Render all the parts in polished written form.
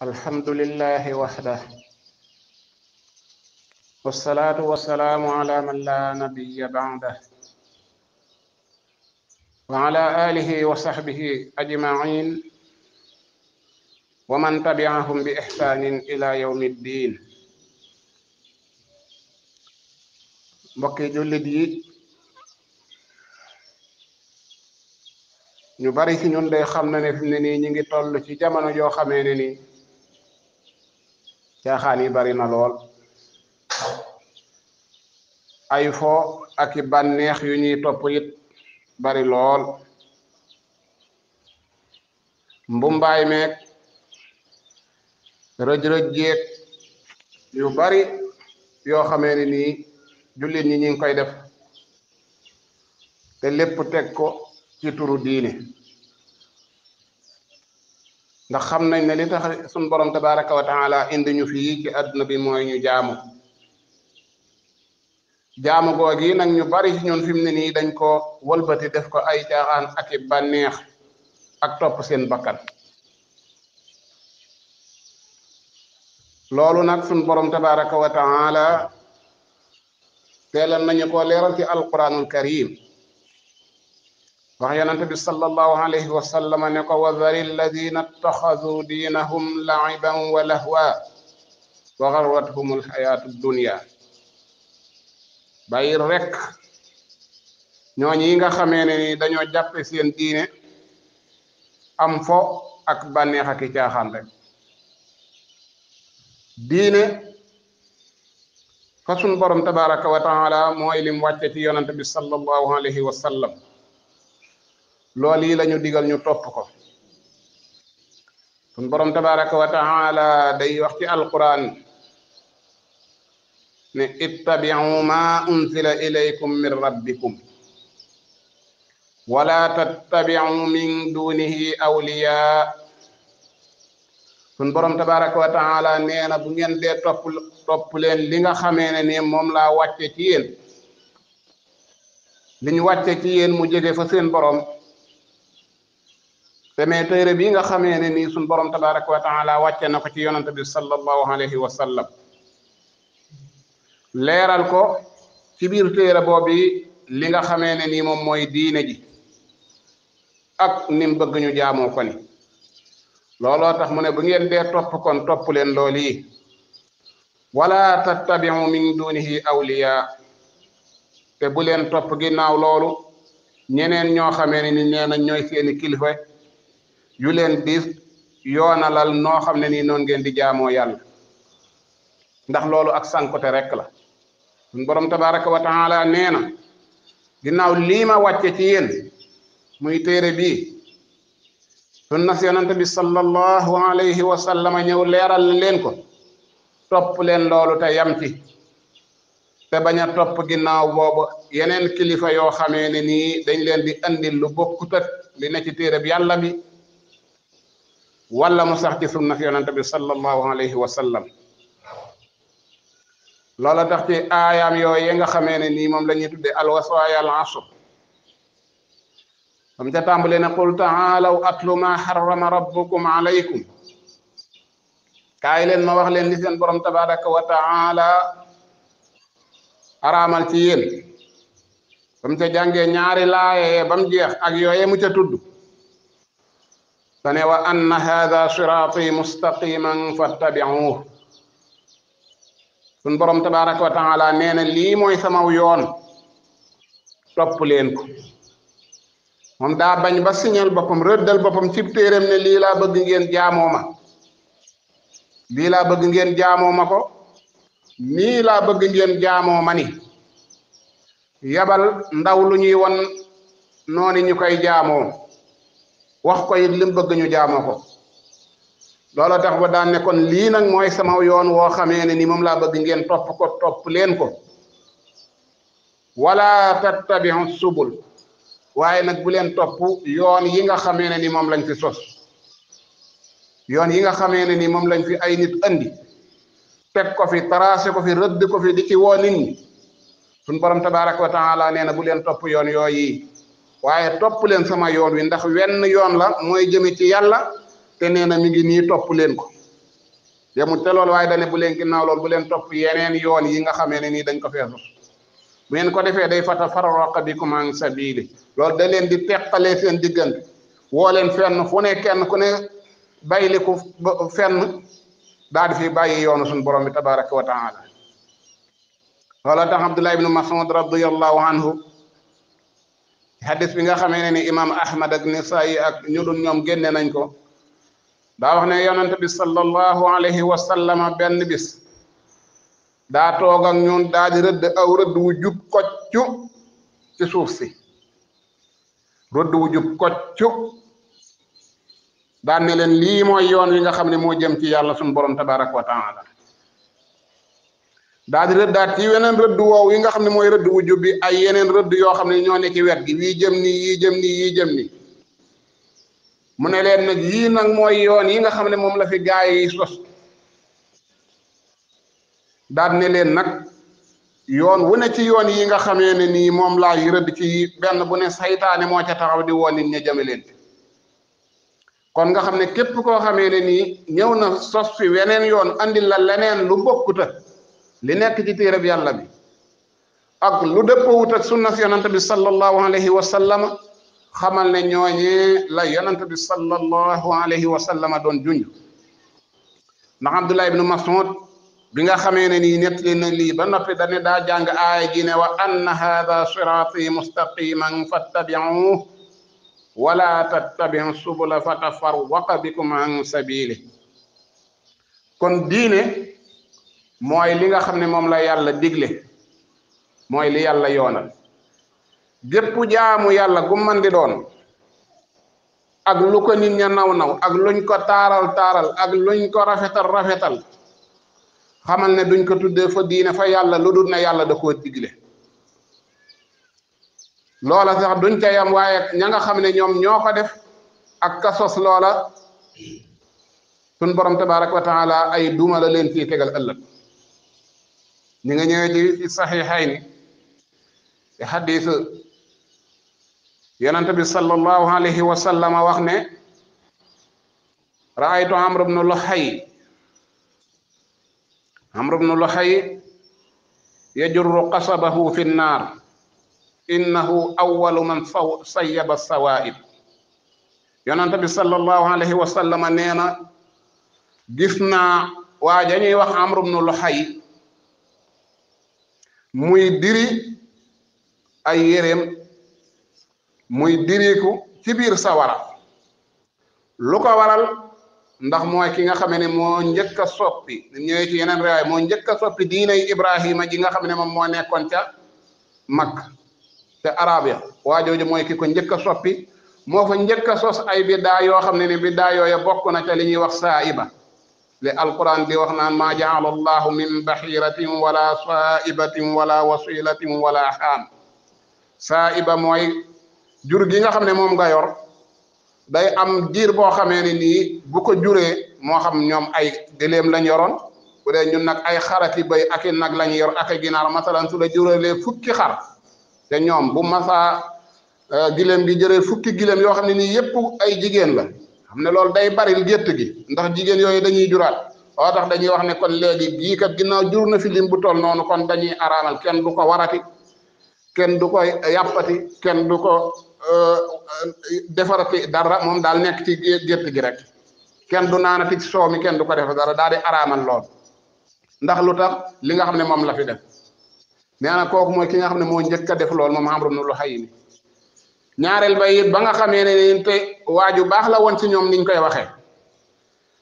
الحمد لله وحده والصلاة والسلام على من لا نبي بعده وعلى آله وصحبه أجمعين ومن تبعهم بإحسان إلى يوم الدين. mbokki jullit yi ñu bari ci ñun day xam na ne fi ne nii ñu ngi toll ci jamono joo xamee ne ni caaxaan yi bari na lool. ay fo ak i bànneex yu ñuy topp it bari lool. mbumbaay meeg rëj-rëj jeeg yu bari yoo xamee ne nii jullit ñi ñi ngi koy def te lépp teg ko ci turu diine, ndax xam nañ ne li tax suñ borom tabaraka wa taala indi ñu fii ci àdduna bi mooy ñu jaamu googi nag ñu bari ci ñun fi mu ne nii dañ ko wëlbati def ko ay caaxaan ak i bànneex ak topp seen bakkan. loolu nag suñ borom tabaraka wa taala teelal nañu ko leeral ci alquranul karim, wax yonente bi sallallahu alayhi wa sallam ne ko wa dhari alladina ittaxadu diinahum laiban wa lahwa wa garrathum alxayatu dunya. bàyyi rek ñooñu yi nga xamee ne ni dañoo jàppe seen diine am fo ak bànneex ak i caaxaan rek. diine fa sun borom tabaraka wa taala mooy lim wàcce ci yonente bi sallallahu alayhi wa sallam. loolu yi lañu digal ñu topp ko. sun borom tabaraka wa taala day wax ci alquran ne ittabi'u ma unzila ilaykum min rabbikum wala tattabi'u min dunihi awliya. sun borom tabaraka wa taala nee na bu ngeen dee topp leen li nga xamee ne ni moom laa wàcce ci yéen, li ñu wàcce ci yéen mu jóge fa seen borom te mais téere bi nga xamee ne nii sun borom tabaraka wa taala wàcce na ko ci yonante bi sallallahu alayhi wa sallam, leeral ko ci biir téere boobu li nga xamee ne nii moom mooy diine ji ak nim bëgg ñu jaamoo ko ni. looloo tax mu ne bu ngeen dee topp kon topp leen loolu yi. wala tattabi'u min dunihi awliya, te bu leen topp ginnaaw loolu ñeneen ñoo xamee ne ni nee nañ ñooy seeni kilifa yu leen di yoonalal noo xam ne nii noonu ngeen di jaamoo yàlla, ndax loolu ak sànkote rek la. suñ borom tabaraka wa taala nee na ginnaaw lii ma wàcce ci yéen muy téere bii, sunna si yonante bi sallallahu alayhi wa sallam ñëw leeral leen ko, topp leen loolu te yam ci te bañ a topp ginnaaw boobu yeneen kilifa yoo xamee ne nii dañ leen di andil lu bokkut ak li ne ci téere bi yàlla bi wala mu sax ci sunna si yonante bi sallallahu alayhi wa sallam. loola tax ci aayaam yooyu nga xamee ne nii moom la ñuy tudde alwasaaya al ashr bam ca tàmbale ne qul taalaw atlu ma harrama rabbukum alaykum, kaay leen ma wax leen li seen borom tabaraka wa taala araamal ci yéen. bam ca jàngee ñaari laaye bam jeex ak yooye mu ca tudd tane wa anna hadha sirati mustaqiman fattabi'uhu. sun borom tabaraka wa taala nee na lii mooy samaw yoon, topp leen ko. moom daa bañ ba siñal boppam rëddal boppam ci téeréem ne lii laa bëgg ngeen jaamoo ma, lii laa bëgg ngeen jaamoo ma ko, nii laa bëgg ngeen jaamoo ma ni. yabal ndaw lu ñuy won noonu ñu koy jaamoo, wax ko it lim bëgg ñu jaamoo ko. loolu tax ba daan ne kon lii nag mooy sama yoon woo xamee ne ni moom laa bëgg ngeen topp ko, topp leen ko. wala tattabi'u subul, waaye nag bu leen topp yoon yi nga xamee ne ni moom lañ fi sos, yoon yi nga xamee ne ni moom lañ fi ay nit andi teg ko fi, tracé ko fi, rëdd ko fi di ci woo nit ñi. suñ borom tabaraka wa taala nee na bu leen topp yoon yooyi, waaye topp leen sama yoon wi, ndax wenn yoon la mooy jëme ci yàlla te nee na mi ngi nii topp leen ko. yemul te loolu waaye dane bu leen ginnaaw loolu bu leen topp yeneen yoon yi nga xamee ne nii dañ ko feesus bu ngeen ko defee day fatafarraqa bikum an sabili loolu da leen di teqalee seen diggante woo leen fenn fu ne kenn ku ne bayliku fenn daal di fi bàyyi yoonu suñu borom bi tabaraka wa taala loolu tax Abdullah ibnu Mas'ud radiyallahu anhu hadis bi nga xamee ne ni imam Ahmad ak Nisaayi ak ñu dul ñoom génne nañ ko daa wax ne yonent bi sallallahu alayhi wa sallam benn bis daa toog ak ñun daa di rëdd aw rëdd wu jub koccu ci suuf si rëdd wu jub koccu daan ne leen lii mooy yoon wi nga xam ne moo jëm ci yàlla suñu borom tabaraka wa taala daa di rëddaat ci weneen rëdd woow yi nga xam ne mooy rëdd wu jub bi ay yeneen rëdd yoo xam ne ñoo ne ci wet gi wii jëm ni yii jëm ni yii jëm ni mu ne leen nag yii nag mooy yoon yi nga xam ne moom la fi gaay yi sos daan ne leen nag yoon wu ne ci yoon yi nga xamee ne nii moom laa yi rëdd ci benn bu ne saytaane moo ca taxaw di woon nit ña jëme leen kon nga xam ne képp koo xamee ne nii ñëw na sos fi weneen yoon andil la leneen lu bokkuta li nekk ci téereb yàlla bi ak lu dëppawut ak sunna si yonante bi sallallahu alayhi wa sallam xamal ne ñooñee la yonante bi sallallahu alayhi wa sallam doon junj ndax Abdullah ibnu Mas'ud bi nga xamee ne nii nettali na lii ba noppi dane daa jàng aaya ji ne wa anna hadha sirati mustaqiman fattabi'uhu wala tattabi'u subula fatafarraqa bikum an sabili kon diine mooy li nga xam ne moom la yàlla digle mooy li yàlla yoonal gépp jaamu yàlla gu man di doon ak lu ko nit ña naw ak luñ ko taaral ak luñ ko rafetal xamal ne duñ ko tuddee fa diine fa yàlla lu dul na yàlla da koo digle loola sax duñ ca yam waaye ña nga xam ne ñoom ñoo ko def ak ka sos loola sun borom tabaraka wa taala ay duma la leen ciy tegal ëllëg ñi nga ñëwee ci saxiixayni te xadiis yonent bi sallallahu alayhi wa sallam wax ne raaytu Amr ibnu Luhay yajurru qasabahu fi nnaar innahu awwalu man sayyaba sawaa'ib yonent bi sallallahu alayhi wa sallam nee na gis naa waa dañuy wax Amr ibnu Luhay muy diri ay yéreem muy diriku ci biir sawara lu ko waral ndax mooy ki nga xam ne moo njëkk a soppi ñëwee ci yeneen réew moo njëkk a soppi diinay Ibrahima ji nga xam ne moom moo nekkoon ca Makka te arab ya waa jooju mooy ki ko njëkk a soppi moo fa njëkk a sos ay biddaa yoo xam ne ni biddaa yooya bokk na ca li ñuy wax saa'iba li alquran di wax naan maa jaala allahu min bahiratin wala saa'ibatin wala wasilatin wala haam saa'iba mooy jur gi nga xam ne moom nga yor day am diir boo xamee ne nii bu ko juree moo xam ñoom ay gëléem lañ yoroon bu dee ñun nag ay xaraki béy ak i nag lañ yor ak i ginaar masalan su la jurelee fukki xar te ñoom bu masaa giléem gi jëree fukki giléem yoo xam ne nii yépp ay jigéen la xam ne loolu day baril gétt gi ndax jigéen yooyu dañuy juraat oo tax dañuy wax ne kon léegi gii kat ginnaaw jur na fi lim bu toll noonu kon dañuy araamal kenn du ko warati kenn du ko yàppati kenn du ko defarati dara moom daal nekk ci gétt gi rek kenn du naanati ci soow mi kenn du ko def dara daal di araamal lool ndax lu tax li nga xam ne moom la fi def nee na kooku mooy ki nga xam ne moo njëkk a def lool moom Amr ibn Luhay ñaareel ba it ba nga xamee ne te waaju baax la woon ci ñoom niñ koy waxee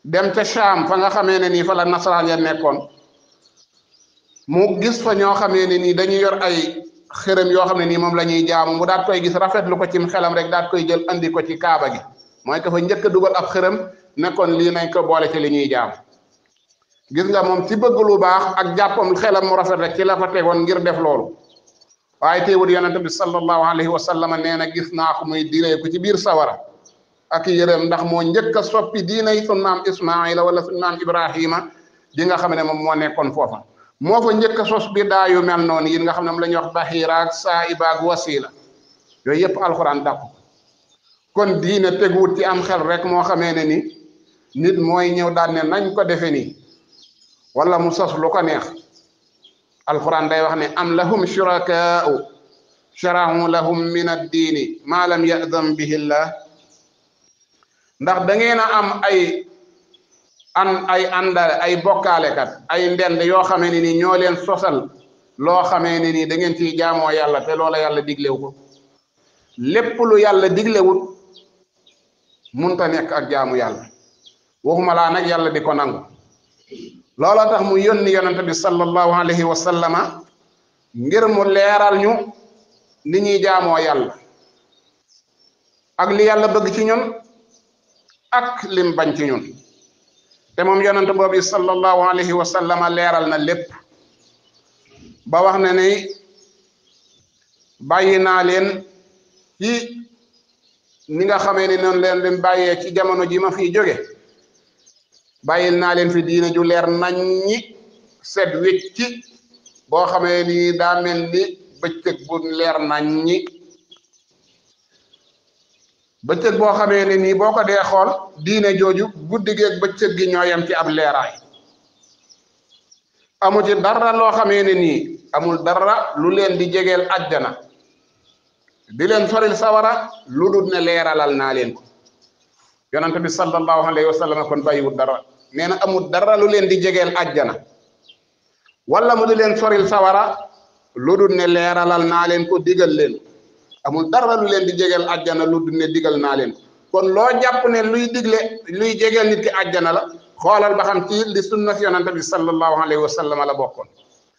dem ca Sham fa nga xamee ne nii fa la nasaraan ya nekkoon mu gis fa ñoo xamee ne nii dañuy yor ay xërëm yoo xam ne nii moom la ñuy jaamu mu daat koy gis rafetlu ko cim xelam rek daat koy jël andi ko ci kaaba gi mooy ko fa njëkk a dugal ab xërëm nekkoon lii nañ ko boole ci li ñuy jaamu gis nga moom ci bëgg lu baax ak jàppam xelam mu rafet rek ci la fa tegoon ngir def loolu waaye teewul yonente bi sallallahu alayhi wa sallam nee na gis naa ko muy diree ko ci biir sawara ak yërëm ndax moo njëkk a soppi diinay sun maam Ismaila wala sun maam Ibrahima di nga xam ne moom moo nekkoon foofa moo fa njëkk a sos bi daa yu mel noonu yi nga xam ne moom la ñuy wax bahira ak saa'iba ak wasila yooyu yëpp alxuraan dàq kon diine teguwut ci am xel rek moo xamee ne ni nit mooy ñëw daan ne nañ ko defe nii wala mu sos lu ko neex alquran day wax ne am lahum shurakaa'u shara'u lahum min ad-diini ma lam ya'zam bihi llah ndax da ngeen a am ay àndale ay bokkaalekat ay ndend yoo xamee ne ni ñoo leen sosal loo xamee ne nii da ngeen ciy jaamoo yàlla te loola yàlla diglewu ko lépp lu yàlla diglewut munta nekk ak jaamu yàlla waxuma laa nag yàlla di ko nangu looloo tax mu yónni yonente bi sallallahu alayhi wa sallama ngir mu leeral ñu ni ñuy jaamoo yàlla ak li yàlla bëgg ci ñun ak lim bañ ci ñun te moom yonente boobu sallallahu alayhi wa sallama leeral na lépp ba wax na ne bàyyi naa leen ci ni nga xamee ni noonu leen bàyyee ci jamono ji ma fiy jóge bàyyil naa leen fi diine ju leer naññi set wecci boo xamee ni daa mel ni bëccëg bu leer naññi bëccëg boo xamee ne nii boo ko dee xool diine jooju guddi geeg bëccëg gi ñoo yem ci ab leeraay amu ci dara loo xamee ne nii amul dara lu leen di jegeel àjjana di leen soril sawara lu dul ne leeralal naa leen ko yonent bi sallallahu alayhi wa sallam kon bàyyiwul dara nee na amul dara lu leen di jegeel àjjana wala mu di leen soril sawara lu dul ne leeralal naa leen ko digal leen amul dara lu leen di jegeel àjjana lu dul ne digal naa leen ko kon loo jàpp ne luy digle luy jegeel nit ki àjjana la xoolal ba xam ci li sunna si yonent bi sallallahu alayhi wa sallam la bokkoon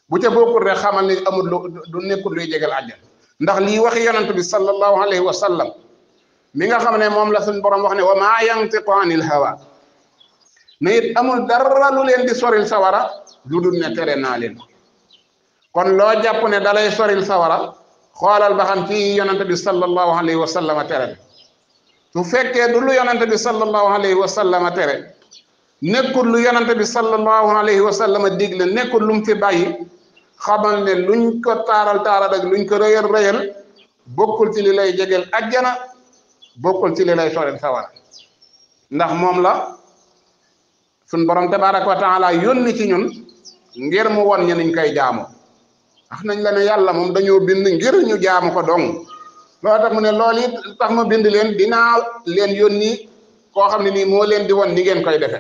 bu ca bokkul rek xamal ni amul du nekkul luy jegeel àjjana ndax lii waxi yonent bi sallallahu alayhi wa sallam mi nga xam ne moom la suñ borom wax ne wa maa yantiqu anil hawa ne it amul dara lu leen di soril sawara lu dul ne tere naa leen kon loo jàpp ne dalay soril sawara xoolal ba xam ci yonent bi sallallahu alayhi wa sallam tere su fekkee du lu yonent bi sallallahu alayhi wa sallam tere nekkul lu yonent bi sallallahu alayhi wa sallam digle nekkul lu mu fi bàyyi xamal ne luñ ko taaral ak luñ ko rëyal rëyal bokkul ci li lay jegeel ajjana bokkul ci li lay soril sawara ndax moom la suñ borom tabaraka wa taala yónni ci ñun ngir mu won ñu niñ koy jaamu wax nañ la ne yàlla moom dañoo bind ngir ñu jaamu ko dong loo tax mu ne loolu it tax ma bind leen dinaa leen yónni koo xam ne nii moo leen di won ni ngeen koy defe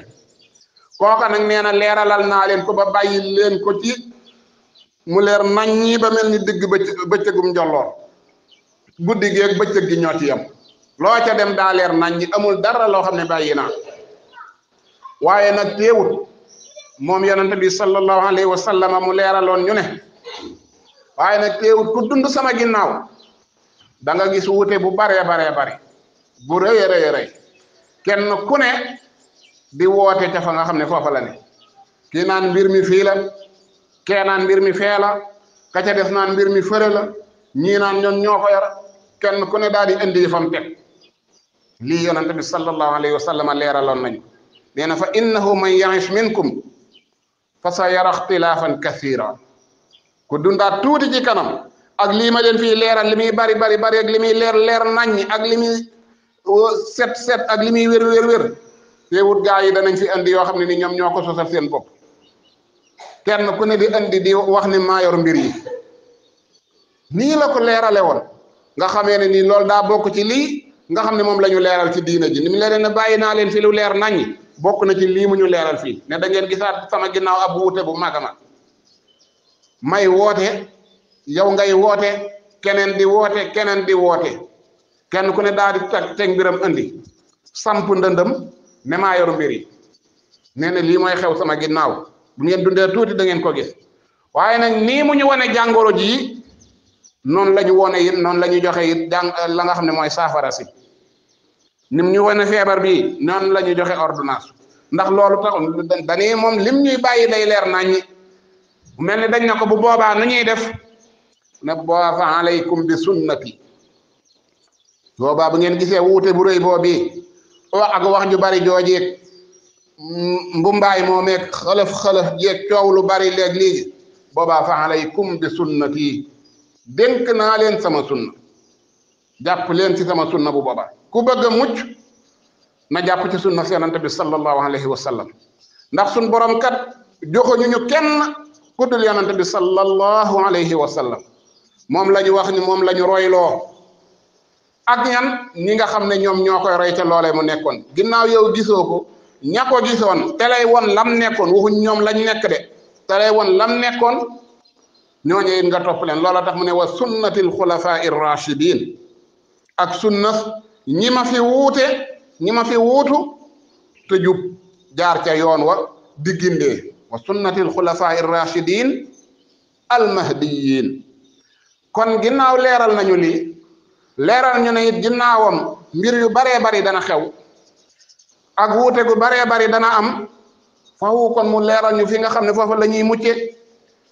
kooka nag nee na leeralal naa leen ko ba bàyyi leen ko ci mu leer naññi ba mel ni digg bëccëgum njolloor guddi gi ak bëccëg gi ñoo ci yem loo ca dem daa leer naññi amul dara loo xam ne bàyyi naa waaye nag teewut moom yonent bi sallallahu alayhi wa sallam mu leeraloon ñu ne waaye nag teewut ku dund sama ginnaaw da nga gis wuute bu baree bare bu rëy a rëy kenn ku ne di woote ca fa nga xam ne foofa la ne kii naan mbir mi fii la kee naan mbir mi fee la ka ca des naan mbir mi fëre la ñii naan ñoom ñoo ko yara kenn ku ne daal di indi fam teg lii yonent bi sallallahu alayhi wa sallam leeraloon nañu nee na fa innahu man ya'ish minkum fa sa yara ixtilaafan kathira ku dundaat tuuti ci kanam ak lii ma leen fii leeral li muy bari ak li muy leer naññi ak li muy set ak li muy wér teewut gaa yi danañ fi andi yoo xam ne ni ñoom ñoo ko sosal seen bopp kenn ku ne di andi di wax ni maa yor mbir yi nii la ko leerale woon nga xamee ne nii loolu daa bokk ci lii nga xam ne moom la ñu leeral ci diina ji ni mu leen ne bàyyi naa leen fi lu leer naññi bokk na ci lii mu ñu leeral fii ne da ngeen gisaat sama ginnaaw ab wuute bu mag a mag may woote yow ngay woote keneen di woote kenn ku ne daal di teg mbiram andi samp ndëndëm ne maa yor mbir yi nee na lii mooy xew sama ginnaaw bu ngeen dundee tuuti da ngeen ko gis waaye nag nii mu ñu wane jàngoro ji noonu la ñu wone it noonu la ñu joxe it la nga xam ne mooy saafara si ni mu ñu wane feebar bi noonu la ñu joxe ordonnance ndax loolu tax dañuy moom lim ñuy bàyyi day leer naññi mel ni dañ na ko bu boobaa nu ñuy def ne boobaa fa alaykum bi sunnati boobaa bu ngeen gisee wuute bu rëy boobii ak wax ju bari joojeeg mbumbaay moomeeg xëlëf jeeg coow lu bari léegi boobaa fa alaykum bi sunnati dénk naa leen sama sunna jàpp leen ci sama sunna bu boobaa ku bëgg a mucc na jàpp ci sunna yonent bi sallallahu alayhi wa sallam ndax sun borom kat joxuñu ñu kenn ku dul yonent bi sallallahu alayhi wa sallam moom la ñu wax ni moom la ñu royloo ak ñan ñi nga xam ne ñoom ñoo koy roy te loolee mu nekkoon ginnaaw yow gisoo ko ña ko gisoon te lay won lam nekkoon waxuñ ñoom lañ nekk de te lay won lam nekkoon ñooñu it nga topp leen loola tax mu ne wa sunnatil xulafaa ir rachidin ak sunna ñi ma fi wuutu te jub jaar ca yoon wa di gindee wa sunnatil xulafaa ir rachidin al mahdiyin kon ginnaaw leeral nañu lii leeral ñu ne it ginnaawam mbir yu baree bari dana xew ak wuute gu baree bari dana am fawu kon mu leeral ñu fi nga xam ne foofu la ñuy mucce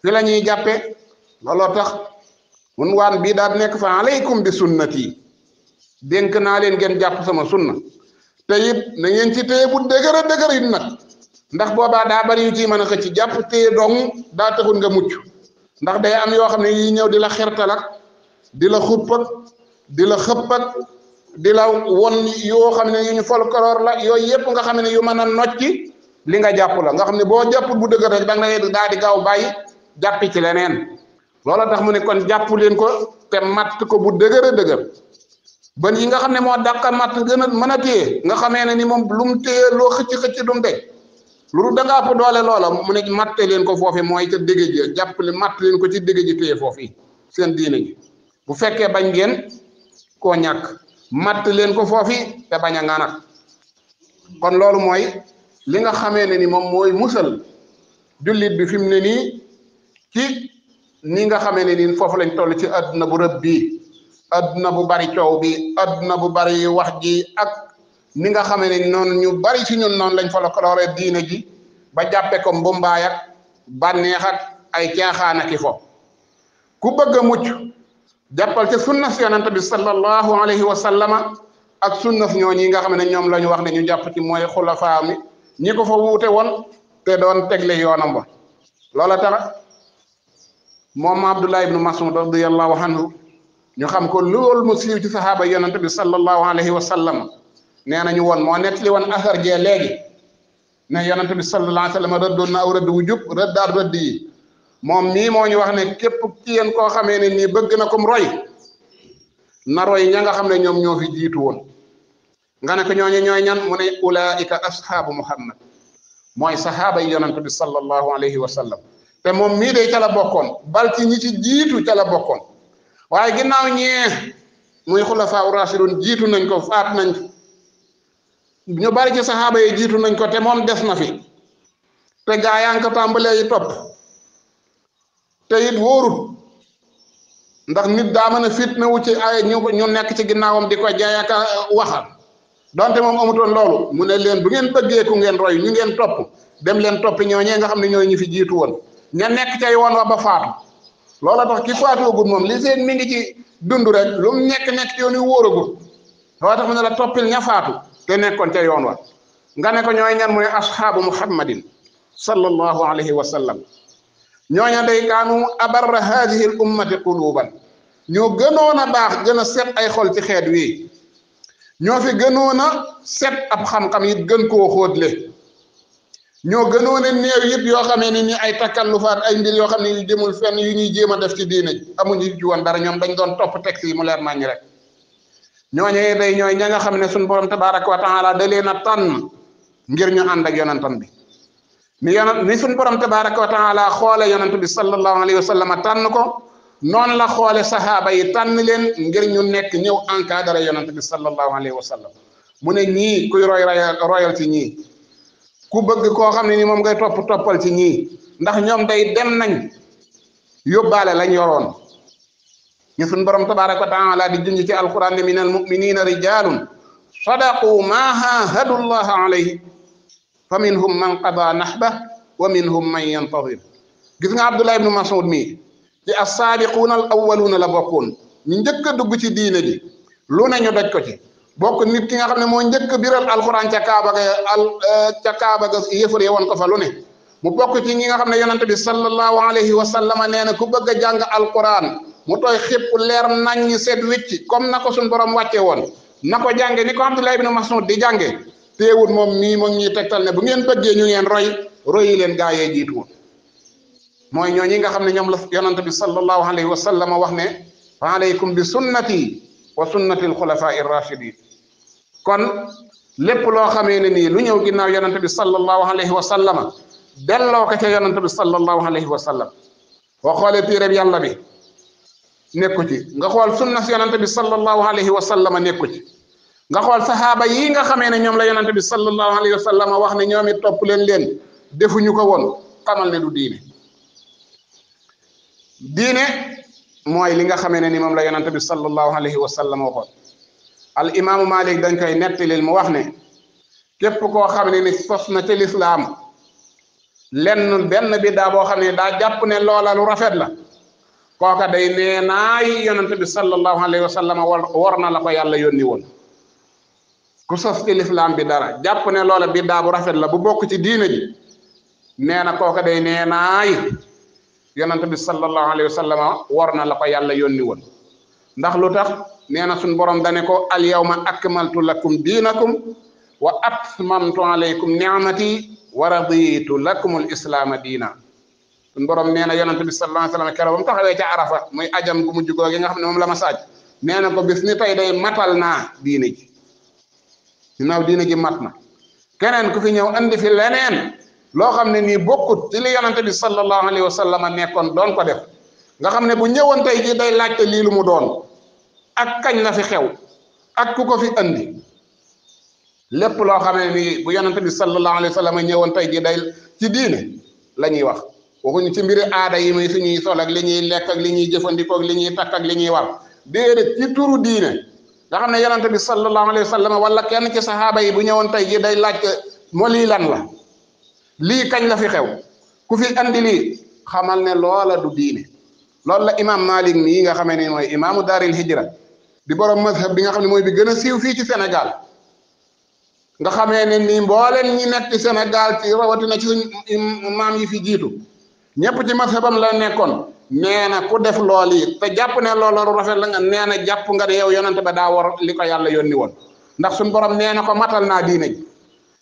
fi la ñuy jàppe looloo tax mun waan bii daal nekk fa aleykum bi sunnati dénk naa leen ngeen jàpp sama sunna te it na ngeen ci téye bu dëgër a dëgër it nag ndax boobaa daa bari yu ciy mën a xëcc jàpp téye dong daa taxul nga mucc ndax day am yoo xam ne yi ñëw di la xertal ak di la xupp ak di la xëpp ak di la won yoo xam ne yu ñu folklore la yooyu yëpp nga xam ne yu mën a nocci li nga jàpp la nga xam ne boo jàpp bu dëgër rek da nga daa di gaaw bàyyi jàppi ci leneen loola tax mu ne kon jàpp leen ko te matt ko bu dëgër a dëgër ban yi nga xam ne moo dàqa matt gën a mën a téye nga xamee ne ni moom lu mu téye loo xëcc du mu dej lu da nga ëpp doole loola mu ne matte leen ko foofi mooy ca dégg ji jàppale matt leen ko ci dégg ji téye foofi seen diine ji bu fekkee bañ ngeen koo ñàkk matt leen ko foofi te bañ a nga nag kon loolu mooy li nga xamee ne ni moom mooy musal jullit bi fi mu ne nii ci ni nga xamee ne ni foofu lañ toll ci àdduna bu rëb bii àdduna bu bari coow bi àdduna bu bari wax ji ak ni nga xamee ne noonu ñu bari ci ñun noonu lañ fa la koloree diine ji ba jàppe ko mbumbaay ak bànneex ak ay caaxaan ak i fo ku bëgg a mucc jàppal ci sunna si yonent bi sallallahu alayhi wa sallama ak sunna si ñooñi nga xam ne ñoom la ñu wax ne ñu jàpp ci mooy xulafaa mi ñi ko fa wuute woon te doon tegle yoonam ba loola tax moom Abdullah ibnu Mas'ud radiyallahu anhu ñu xam ko loolu mu siiw ci sahaaba yonent bi sallallahu alayhi wa sallam nee nañu woon moo nettali woon asar jee léegi ne yonent bi sallallahu alayhi wa sallam rëddoon na aw rëdd wu jub rëddaat rëdd yi moom mii moo ñu wax ne képp ci yéen koo xamee ne nii bëgg na kum roy na roy ña nga xam ne ñoom ñoo fi jiitu woon nga ne ko ñooñu ñooy ñan mu ne ulaika ashaabu muhammad mooy sahaaba yi yonent bi sallallahu alayhi wa sallam te moom mii de ca la bokkoon bal ci ñi ci jiitu ca la bokkoon waaye ginnaaw ñee muy xulafaa rashidun jiitu nañ ko faat nañ ñu bari ci saxaaba yi jiitu nañ ko te moom des na fi te gaa yaa ngi ko tàmbalee yi topp te it wóorut ndax nit daa mën a fitna wu ci ay ñu nekk ci ginnaawam di ko jaay ak waxal donte moom amutoon loolu mu ne leen bu ngeen bëggee ku ngeen roy ñu ngeen topp dem leen toppi ñooñee nga xam ne ñooy ñu fi jiitu woon ña nekk ca yoon wa ba faatu loola tax ki faatoogul moom li seen mi ngi ci dund rek lu mu nekk ci yoon yu wóoragul loo tax mu ne la toppil ña faatu te nekkoon ca yoon wa nga ne ko ñooy ñan mu ne ashaabu muhammadin sallallahu alayhi wa sallam ñooña day kaanu abarra hadihi al ummati quluban ñoo gënoon a baax gën a set ay xol ci xeet wi ñoo fi gënoon a set ab xam-xam it gën koo xóotle ñoo gënoon a néew yëpp yoo xamee ne ni ay takkallufaat ay mbir yoo xam ne yu jëmul fenn yu ñuy jéem a def ci diine amuñu ci woon dara ñoom dañ doon topp texte yi mu leer nañ rek ñooñee day ñooy ña nga xam ne suñu borom tabaraka wa taala da leen a tànn ngir ñu ànd ak yonentam bi ni suñu borom tabaraka wa taala xoole yonent bi sallallahu alayhi wa sallam tànn ko noonu la xoole sahaaba yi tànn leen ngir ñu nekk ñëw encadré yonent bi sallallahu alayhi wa sallam mu ne ñii kuy royal ci ñii ku bëgg koo xam ne ni moom ngay toppal ci ñii ndax ñoom day dem nañ yóbbaale lañ yoroon ñu suñ borom tabaraka wa taala di junj ci alquran ne min al muminina rijalun sadaqu ma hahadu llaha alayhi fa minhum man qada nahba wa minhum man yantadir gis nga Abdullah ibnu Mas'ud mii ci as-saabiquuna al awwaluuna la bokkoon ñu njëkk a dugg ci diine ji lu ne ñu daj ko ci bokk nit ki nga xam ne moo njëkk biral alquran ca kaaba ga yëfar ye woon ko fa lu ne mu bokk ci ñi nga xam ne yonent bi sallallahu alayhi wa sallam nee na ku bëgg a jàng alquran mu tooy xipp leer nañ ñi seet wicc comme na ko suñ borom wàcce woon na ko jànge ni ko Abdullah ibn Mas'ud di jànge teewul moom mii moom ñuy tegtal ne bu ngeen bëggee ñu ngeen roy royi leen gaa yee jiitu woon mooy ñooñi nga xam ne ñoom la yonante bi sallallahu alayhi wa sallam wax ne fa alaykum bi sunnati wa sunnati alxulafai rachidin kon lépp loo xamee ne nii lu ñëw ginnaaw yonante bi sallallahu alayhi wa sallama delloo ko ca yonante bi sallallahu alayhi wa sallam boo xoolee téereb yàlla bi nekku ci nga xool sunna si yonante bi sallallahu alayhi wa sallama nekku ci nga xool saxaaba yi nga xamee ne ñoom la yonante bi sallallahu alayhi wa sallama wax ne ñoom it topp leen defuñu ko woon xamal ne du diine diine mooy li nga xamee ne ni moom la yonante bi sallallahu alayhi wa sallam waxoon al imaamu Malik dañ koy nettalil mu wax ne képp koo xam ne ni sos na ci lislaam lenn benn biddaa boo xam ne daa jàpp ne loola lu rafet la kooka day nee naay yonante bi sallallahu alayhi wa sallam war na la ko yàlla yónni woon ku sos ci lislaam bi dara jàpp ne loola biddaa bu rafet la bu bokk ci diine ji nee na kooka day nee naay yonante bi sallallahu alayhi wa sallam war na la ko yàlla yónni woon ndax lu tax nee na suñ borom dane ko al yawma akmaltu lakum diinakum wa atmamtu alaykum ni'mati wa raditu lakum al islaama diina suñ borom nee na yonante bi sallallahu alayhi wa sallam keroog ba mu taxawee ca arafa muy ajam gu mujj googu nga xam ne moom la ma saaj nee na ko bis ni tey day matal naa diine ji ginnaaw diine ji mat na keneen ku fi ñëw andi fi leneen loo xam ne nii bokkut ci li yonante bi sallallahu alayhi wa sallam nekkoon doon ko def nga xam ne bu ñëwoon tey jii day laajte lii lu mu doon ak kañ la fi xew ak ku ko fi andi lépp loo xam ne nii bu yonante bi sallallahu alayhi wa sallam ñëwoon tey jii day ci diine la ñuy wax waxuñu ci mbiri aada yi muy suñuy sol ak li ñuy lekk ak li ñuy jëfandikoo ak li ñuy takk ak li ñuy war déedéet ci turu diine nga xam ne yonante bi sallallahu alayhi wa sallam wala kenn ci saxaaba yi bu ñëwoon tey jii day laajte moo lii lan la lii kañ la fi xew ku fi andi lii xamal ne loola du diine loolu la imam Malik mii nga xamee ne mooy imaamu daaril hijra di borom mazhab bi nga xam ne mooy bi gën a siiw fii ci Sénégal nga xamee ne nii mbooleen ñi nekk ci Sénégal ci rawatina ci suñ maam yi fi jiitu ñëpp ci mazhabam la nekkoon nee na ku def lool yi te jàpp ne loolu lu rafet la nga nee na jàpp nga ne yow yonante ba daa war li ko yàlla yónni woon ndax suñ borom nee na ko matal naa diine ji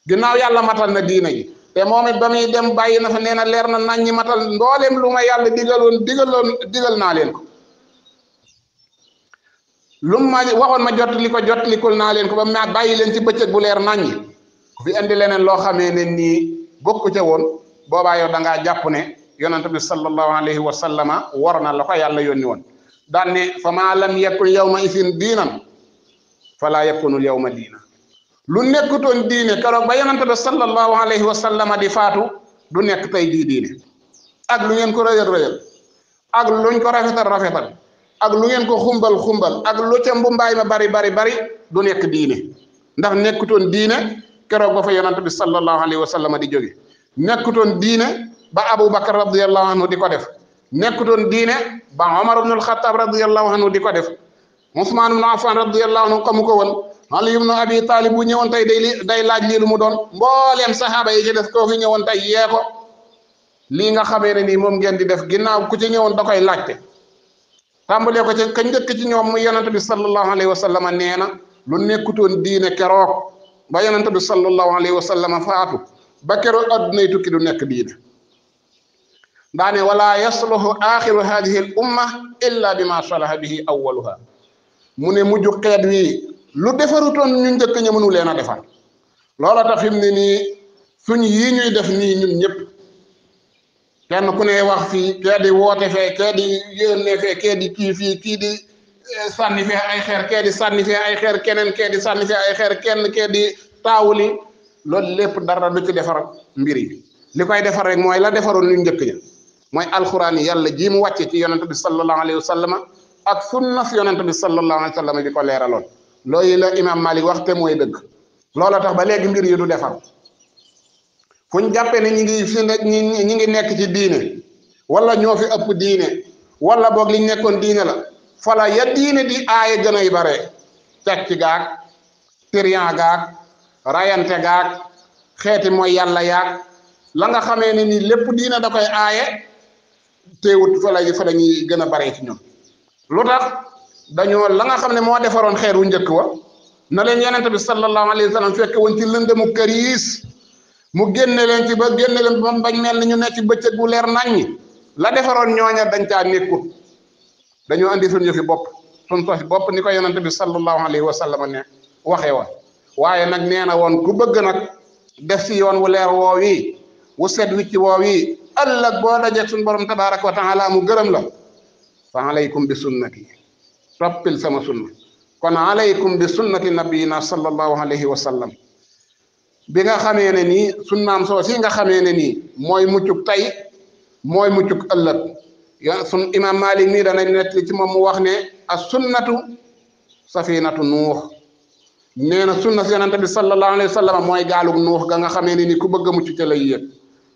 ginnaaw yàlla matal na diine ji te moom it ba muy dem bàyyi na fa nee na leer na nañ ñi matal ndooleem lu ma yàlla digal naa leen ko lu ma waxoon ma jotlikul naa leen ko ba ma bàyyi leen ci bëccëg bu leer nañ ñi ku fi indi leneen loo xamee ne nii bokku ca woon boobaa yow da ngaa jàpp ne yonante bi sallallahu alayhi wa sallama war na la ko yàlla yónni woon daan ne fa maa lam yakun yawma isin diinan falaa yakunul yawma diina lu nekkutoon diine keroog ba yonante bi sallallahu alayhi wa sallama di faatu du nekk tey jii diine ak lu ngeen ko rëyal ak luñ ko rafetal ak lu ngeen ko xumbal ak lu ca mbumbaay ma bari du nekk diine ndax nekkutoon diine keroog ba fa yonante bi sallallahu alayhi wa sallama di jóge nekkutoon diine ba Aboubacar radiyallahu anhu di ko def nekkutoon diine ba Omar ibn al-Khattab radiyallahu anhu di ko def Ousmane ibn Affan radiyallahu anhu xamu ko woon Ali ibn Abi Talib bu ñëwoon tey day laaj lii lu mu doon mbooleem saxaaba yi ci def koo fi ñëwoon tey yee ko lii nga xamee ne nii moom ngeen di def ginnaaw ku ci ñëwoon da koy laajte tàmbalee ko ci ka njëkk ci ñoom mu yonante bi sallallahu alayhi wa sallam nee na lu nekkutoon diine keroog ba yonante bi sallallahu alayhi wa sallam faatu ba keroog addunay tukki du nekk diine daane wala yasluhu axiru hadihi al umma illa bima salaha bihi awwaluha mu ne mujj xeet wi lu defarutoon ñu njëkk ña mënu leen a defar loola tax fi mu ne nii suñ yii ñuy def nii ñun ñëpp kenn ku ne wax fii kee di woote fee kee di yónnee fee kee di kii fii kii di sànni fee ay xeer kee di sànni fee ay xeer keneen kee di sànni fee ay xeer kenn kee di taawuli loolu lépp dara du ci defar mbir yi li koy defar rek mooy la defaroon ñu njëkk ña mooy alxuraan yi yàlla ji mu wàcce ci yonent bi sallallahu alayhi wa sallam ak sunna si yonent bi sallallahu alayhi wa sallam di ko leeraloon loolu la imam Malik wax te mooy dëgg loola tax ba léegi mbir yi du defar fu ñu jàppee ne ñi ngi nekk ci diine wala ñoo fi ëpp diine wala boog liñ nekkoon diine la fala ya diine di aaye gën ay bare càcc gaag tiriyan gaag rayante gaag xeeti mooy yàlla yaag la nga xamee ne ni lépp diine da koy aaye teewut fa la ñuy gën a bare ci ñoom lu tax dañoo la nga xam ne moo defaroon xeer wu njëkk wa na leen yonent bi sallallahu alayhi wa sallam fekk woon ci lëndëmu këriis mu génne leen ci ba génne leen ba bañ mel ni ñu nekk ci bëccëg bu leer naññi la defaroon ñooña dañ caa nekkut dañoo andi suñu yëfi bopp suñ tos bopp ni ko yonante bi sallallahu alayhi wa sallam ne waxee woon waaye nag nee na woon ku bëgg nag def ci yoon wu leer woow yi wu set wicci woow yi ëllëg boo dajeeg suñu borom tabaraka wa taala mu gërëm la fa alaykum bi sunnati toppil sama sunna kon alaykum bi sunnati nabiyina sallallahu alayhi wa sallam bi nga xamee ne nii sunnaam soo si nga xamee ne nii mooy muccuk tey mooy muccuk ëllëg sun imam Malik nii dana nettali ci moom mu wax ne as sunnatu safinatu nuux nee na sunna si yonente bi sallallahu alayhi wa sallam mooy gaalug nuux ga nga xamee ne nii ku bëgg a mucc ca lay yëg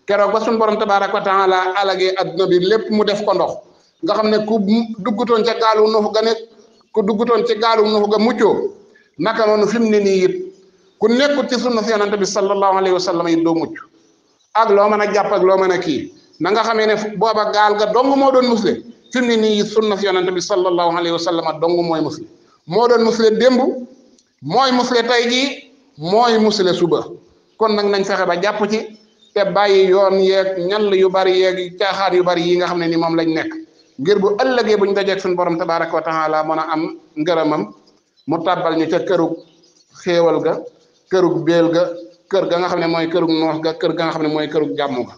keroog ba suñu borom tabaraka wa taala alagee adduna bi lépp mu def ko ndox nga xam ne ku duggutoon ca gaalu nuux ga ne ku duggutoon ci gaalu nuux ga muccoo naka noonu fi mu ne nii it ku nekkut ci sunna si yonante bi sallallahu alayhi wa sallam it doo mucc ak loo mën a jàpp ak loo mën a kii na nga xamee ne booba gaal ga dong moo doon musle fi mu ne nii sunna si yonante bi sallallahu alayhi wa sallam dong mooy musle moo doon musle démb mooy musle tey jii mooy musle suba kon nag nañ fexe ba jàpp ci te bàyyi yoon yeeg ñall yu bari yeeg caaxaar yu bari yi nga xam ne ni moom lañ nekk ngir bu ëllëgee buñ dajeeg suñu borom tabaraka wa taala mën a am ngërëmam mu tàbbal ñu ca kërug xéewal ga kërug béel ga kër ga nga xam ne mooy kërug noox ga kër ga nga xam ne mooy kërug jàmm ga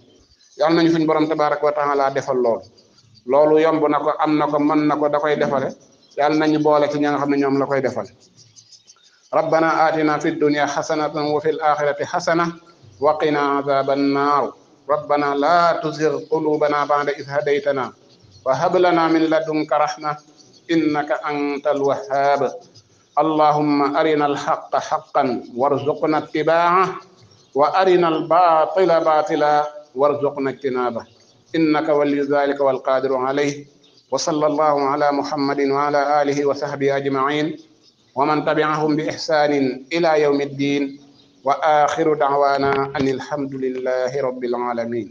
yal nañu suñu borom tabaraka wa taala defal loolu yomb na ko am na ko mën na ko da koy defale yal nañu boole ci ña nga xam ne ñoom la koy defal rabbana atina fi dunya xasanatan wa fil axirati xasana wa qina azaban naar rabbana la tuzigh qulubana ba'da idh hadaytana wa hab lana min ladunka rahma innaka antal wahhab اللهم أرنا الحق حقا وارزقنا اتباعه وأرنا الباطل باطلا وارزقنا اجتنابه إنك ولي ذلك والقادر عليه وصلى الله على محمد وعلى آله وصحبه أجمعين ومن تبعهم بإحسان إلى يوم الدين وآخر دعوانا أن الحمد لله رب العالمين